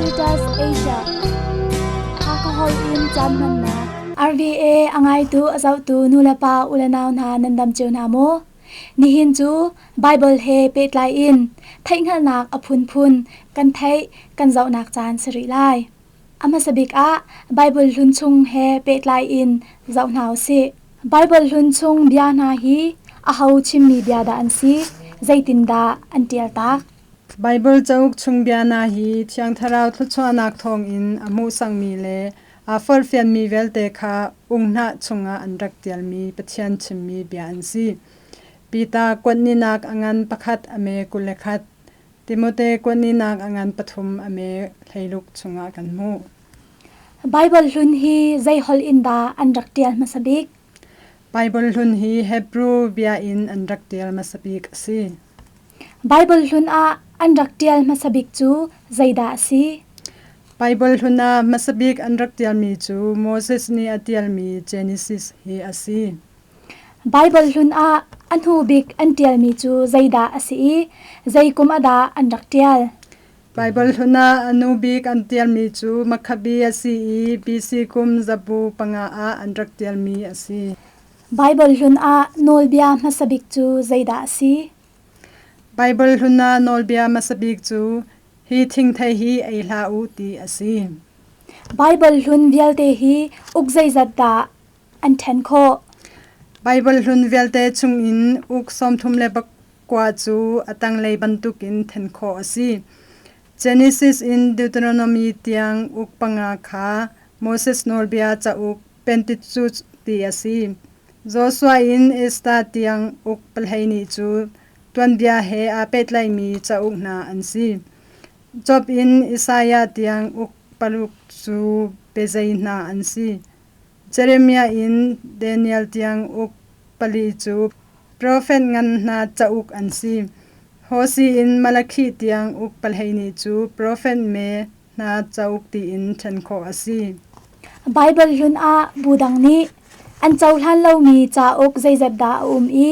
Caritas Asia. Hakha holh in caan hmannak. RVA a ngaitu a zohtu nulepa ulenau hna nan dam cio hna maw? Nihin cu Bible he pehtlai in theihhngalhnak a phunphun kan theih kan zohnak caan si rih lai. A hmasa bik ah Bible hlun chung he pehtlai in zoh hna u sih. Bible hlun chung bia hna hi aho chimmi bia dah an si? Zeitindah an ṭial tak? Baibal cauk chung bia hna hi Thiang Thlarau thluachuahnak thawngin a hmuhsakmi le aa forhfialmi vialte kha unghnah chungah an rak ṭialmi Pathian chimmi bia an si. Piter kuatninak a ngan pakhat a me 21, Timote kuatninak a ngan pathum a me 16 chungah kan hmuh. Baibal hlun hi zei holh in dah an rak ṭial hmasa bik? Baibal hlun hi Hebru bia in an rak ṭial hmasa bik a si. Baibal hlun ah an rak ṭial hmasa bik cu zeidah a si? Baibal hlun ah hmasa bik an rak ṭialmi cu Moses nih a ṭialmi Genesis hi a si. Baibal hlun ah a hnu bik an ṭialmi cu zeidah a si i zei kum ah dah an rak ṭial? Baibal hlun ah a nu bik an ṭialmi cu Makhabi a si i BC kum zabu panga ah an rak ṭialmi a si. Baibal hlun ah nawlbia hmasa bik cu zeidah a si? Baibal hlun ah nawlbia hmasa bik cu hi thingthei hi ei hlah u ti a si. Baibal hlun vialte hi uk zeizat dah an ṭhen khawh? Baibal hlun vialte chungin uk 34 cu a tanglei bantukin ṭhen khawh a si. Genesis in Deuteronomy tiang uk panga kha Moses Nawlbia cauk Pentecost ti a si. Joshua in Esther tiang uk pahleihnih cu tuanbia he aa pehtlaimi cauk hna an si. Job in Isaiah tiang uk paruk cu biazai hna an si. Jeremiah in Daniel tiang uk pali cu profet ngan hna cauk an si. Hosea in Malakhi tiang uk pahleihnih cu profet me hna cauk tiin ṭhen khawh a si. Baibal hlun ah bu dang nih an cohlan lomi cauk zeizat dah a um i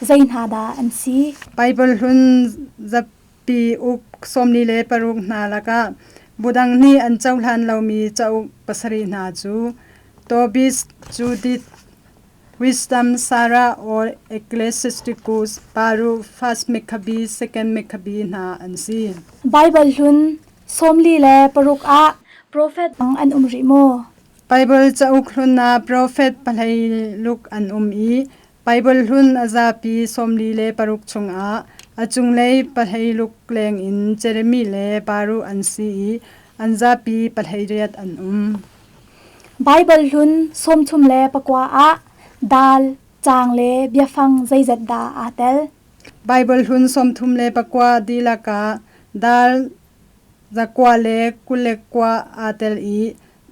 zei hna dah an si? Baibal hlun zapi uk 46 hna lakah bu dang nih an cohlan lomi cauk pasarih hna cu Tobit, Judith, Wisdom, Sarah or Ecclesiasticus, Baruch, First Maccabee, Second Maccabee hna an si. Baibal hlun 46 ah profet an um rih maw? Baibal cauk hlun ah profet pahleiluk an um i Baibal hlun a zapi 46 chungah a cunglei pahleiluk lengin Jeremy le Baruch an si i an zapi 18 an um. Baibal hlun 39 ah dal, caang le biafang zeizat dah aa tel? Baibal hlun 39 dihlak ah dal 129 aa tel i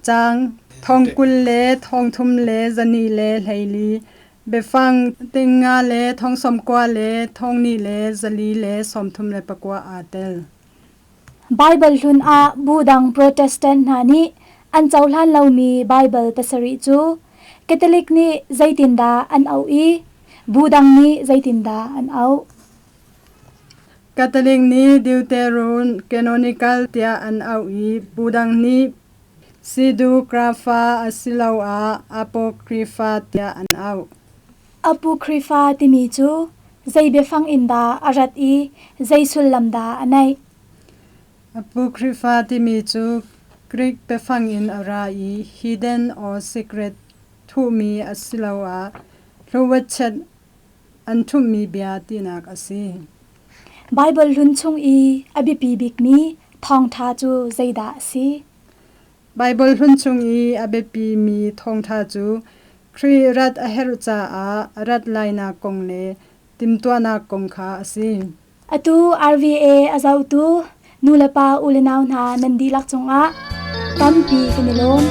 caang 20 le 32 le 24, biafang 50 le 90 le 2 le 4 le 39 aa tel. Baibal hlun ah bu dang Protestant hna nih an cohlan lomi Baibal pasarih cu Catholic nih zeitindah an auh i bu dang nih zeitindah an auh? Catholic nih Deuterocanonical tiah an auh i bu dang nih Pseudepigrapha asiloah Apocrypha tiah an auh. Apocrypha timi cu zei biafang in dah a rat i zei sullam dah a neih? Apocrypha timi cu Greek biafang in a ra i hidden or secret thuhmi asiloah hluwatchet an thuhmi bia tinak a si. Baibal hlun chung i a biapi bikmi thawngṭha cu zeidah a si? Baibal hlun chung i a biapimi thawngṭha cu Khrih rat a herh caah a rat lainak kong le timhtuahnak kong kha a si. Atu RVA a zohtu nulepa ulenau hna nan dihlak cungah tampi kan i lawm.